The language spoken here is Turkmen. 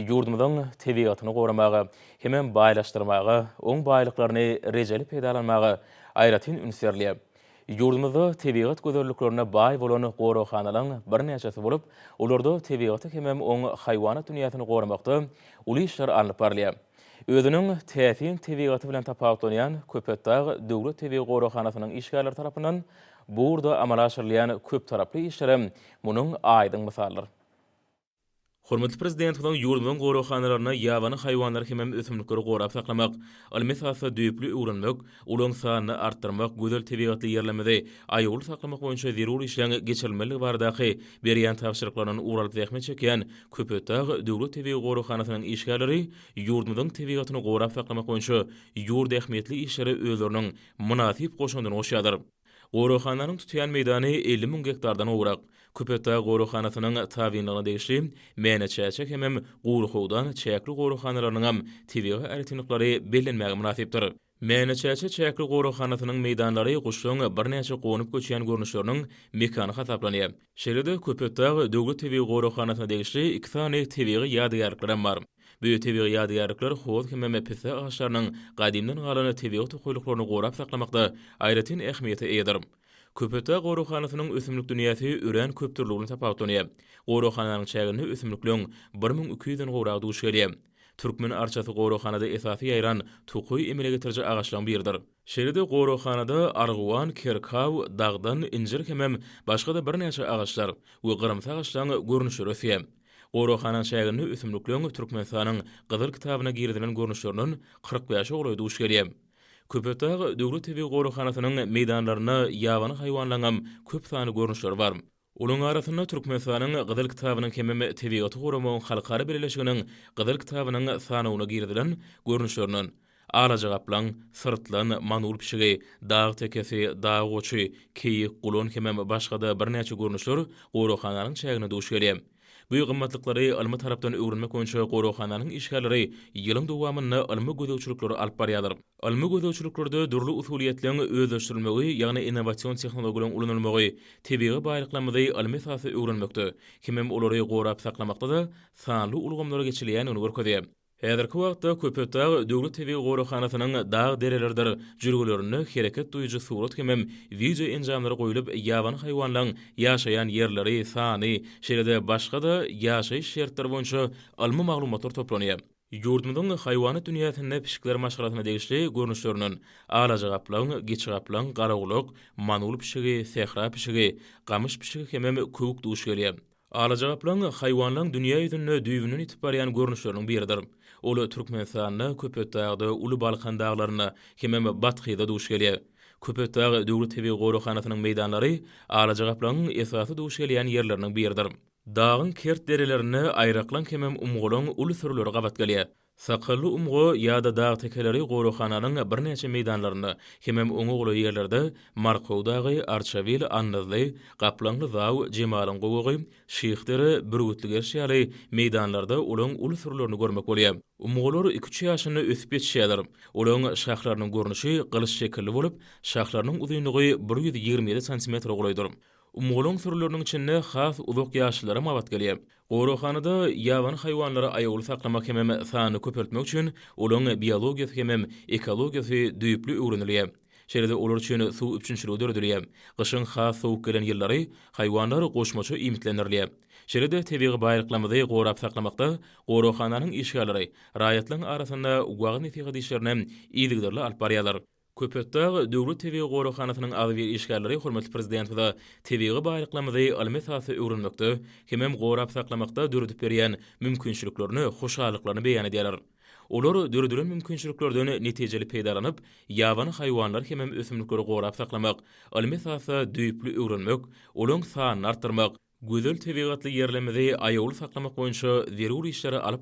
Ýurdumyzyň tebigatyny goramaga hemem baýlaşdyrmaga, oň baýlyklaryny rejeli peýdalanmaga aýratyn üns berilýär. Ýurdumyzda tebigat gözelliklerine baý bolan goraghanalaň birnäçesi bolup, olarda tebigaty hemem oň haýwanat dünýäsini goramakda uly işler alnyp barylýar. Özüniň täsin tebigaty bilen tapawutlanýan Köpetdag döwlet tebigy goraghanasynyň işgärleri tarapyndan bu ugurda amala aşyrylýan köptaraply işlerem munuň aýdyň mysalydyr. Hormatly Prezidentimiziň ýurdumyzyň goraghanalarynda ýabany haýwanlary hemem ösümlikleri gorap saklamak, ylmy esasda düýpli öwrenmek, olaryň sanyny artdyrmak, gözel tebigatly ýerlerimizi aýawly saklamak boýunça zerur işleň geçirilmelidigi baradaky berýän tabşyryklaryndan ugur alyp zähmet çekýän Köpetdag döwlet tebigy goraghanasynyň işgärleri ýurdumyzyň tebigatyny gorap saklamak boýunça ýurt ähmiýetli işlere özleriniň mynasyp goşandyny goşýarlar. Goraghananyň tutýan meýdany 50 müň gektardan gowrak. Köpetdag goraghanasynyň tabynlygyna degişli Mäne-Çäçe hemem Guryhowdan çäkli goraghanalarynyňam tebigy aýratynlyklary bellenmäge mynasypdyr. Mäne-Çäçe çäkli goraghanasynyň meýdanlary guşlaryň birnäçe gonup göçýän görnüşleriniň mekany hasaplanýar. Şeýle-de Köpetdag döwlet tebigy goraghanasyna degişli iki sany tebigy ýadygärliklerem bar. Bu tebigy ýadygärlikler hoz hemem pisse agaçlarynyň gadymdan galan tebigy tokaýlyklaryny gorap saklamakda aýratyn ähmiýete eýedir. Köpetdag goraghanasynyň ösümlik dünýäsi örän köpdürlügini tapawutlanýar. Goraghananyň çäginde ösümlikleň 1200 den gowragy duş gelýär. Türkmen arçasy goraghanada esasy ýaýran tokaý emele getiriji agaçlaryň biridir. Şeýle-de goraghanada arguwan, kerkaw, dagdan, injir hemem başga-da birnäçe agaçlar we gyrymsy agaçlaryň görnüşleri ösýär. Goraghananyň çäginde ösümlikleň Türkmenistanyň Gyzyl kitabyna girizilen görnüşlerinden 45-e golaýy duş gelýär. Köpetdag döwlet tebigy goraghanasynyň meýdanlarynda ýabany haýwanlaryňam köp sanly görnüşleri bar. Olaryň arasynda Türkmenistanyň Gyzyl kitabynyň hemem Tebigaty goramagyň halkara bileleşiginiň Gyzyl kitabynyň sanawyna girizilen görnüşlerinden, alajagaplaň, syrtlan, manul pişigi, dag tekesi, dag goçy, keýik, gulan hemem başga-da birnäçe görnüşler goraghananyň çäginde duş gelýär. Bu gymmatlyklary ylmy tarapdan öwrenmek boýunça goraghananyň işgärleri ýylyň dowamynda ylmy gözegçilikleri alyp barýarlar. Ylmy gözegçiliklerde dürli usulyýetleň özleşdirilmegi, ýagny innowasion tehnologiýalaryň ulanylmagy tebigy baýlyklarymyzy ylmy esasda öwrenmekde hemem olary gorap saklamakda-da sanly ulgamlara geçilýändigini görkezýär. Häzirki wagtda Köpetdag döwlet tebigy goraghanasynyň dag dereleridir jülgelerinde hereket duýujy surat hemem wideo enjamlary goýlup, ýabany haýwanlaryň ýaşaýan ýerleri, sany, şeýle-de başga-da ýaşaýyş şertleri boýunça ylmy maglumatlar toplanýar. Ýurdumyzyň haýwanat dünýäsinde pişikler maşgalasyna degişli görnüşlerinden alajagaplaň, geçigaplaň, garagulak, manul pişigi, sähra pişigi, gamyş pişigi hemem köwük duş gelýär. Alajagaplaň haýwanlaň dünýä ýüzünde düýbünden ýitip barýan görnüşleriniň biridir. Ol Türkmenistanda, Köpetdagda, Uly Balkan daglarynda hemem Bathyzda duş gelýär. Köpetdag döwlet tebigy goraghanasynyň meýdanlary alajagaplaňyň esasy duş gelýän ýerleriniň biridir. Dagyň kert derelerinde aýraklaň hemem umgalaň uly sürüleri gabat gelýär. Sakally umga ýa-da dag tekeleri goraghananyň birnäçe meýdanlarynda hemem oňa golaý ýerlerde Markow dagy, Arçabil, Annazly, Gaplaňly zaw, Jemalyň gowagy, Şyhdere, Bürgütli gerş ýaly meýdanlarda olaň uly sürülerini görmek bolýar. Umgalar iki-üç ýaşynda ösüp ýetişýärler. Olaň şahlarynyň görnüşi gylyç şekilli bolup, şahlarynyň uzynlygy 127 santimetre golaýdyr. Umgalyň sürüleriniň içinde has uzak ýaşlylaram gabat gelýär. Goraghanada ýabany haýwanlary aýawly saklamak hemem sanyny köpeltmek üçin olaryň biologiýasy hemem ekologiýasy düýpli öwrenilýär. Şeýle-de olar üçin suw üpjünçiligi döredilýär. Gyşyň has sowuk gelen ýyllary haýwanlar goşmaça iýmitlendirilýär. Şeýle-de tebigy baýlyklarymyzy gorap saklamakda goraghananyň işgärleri raýatlaryň arasynda wagyz-nesihat işlerini yzygiderli alyp barýarlar. Köpetdag döwlet tebigy goraghanasynyň agzybir işgärleri hormatly Prezidentimize tebigy baýlyklarymyzy ylmy esasda öwrenmekde hemem gorap saklamakda döredip berýän mümkinçiliklerini hoşallyklaryny beýan edýärler. Olar döredilen mümkinçiliklerden netijeli peýdalanyp, ýabany haýwanlary hemem ösümlikleri gorap saklamak, ylmy esasda düýpli öwrenmek, olaryň sanyny artdyrmak, gözel tebigatly ýerlerimizi aýawly saklamak boýunça zerur işleri alyp.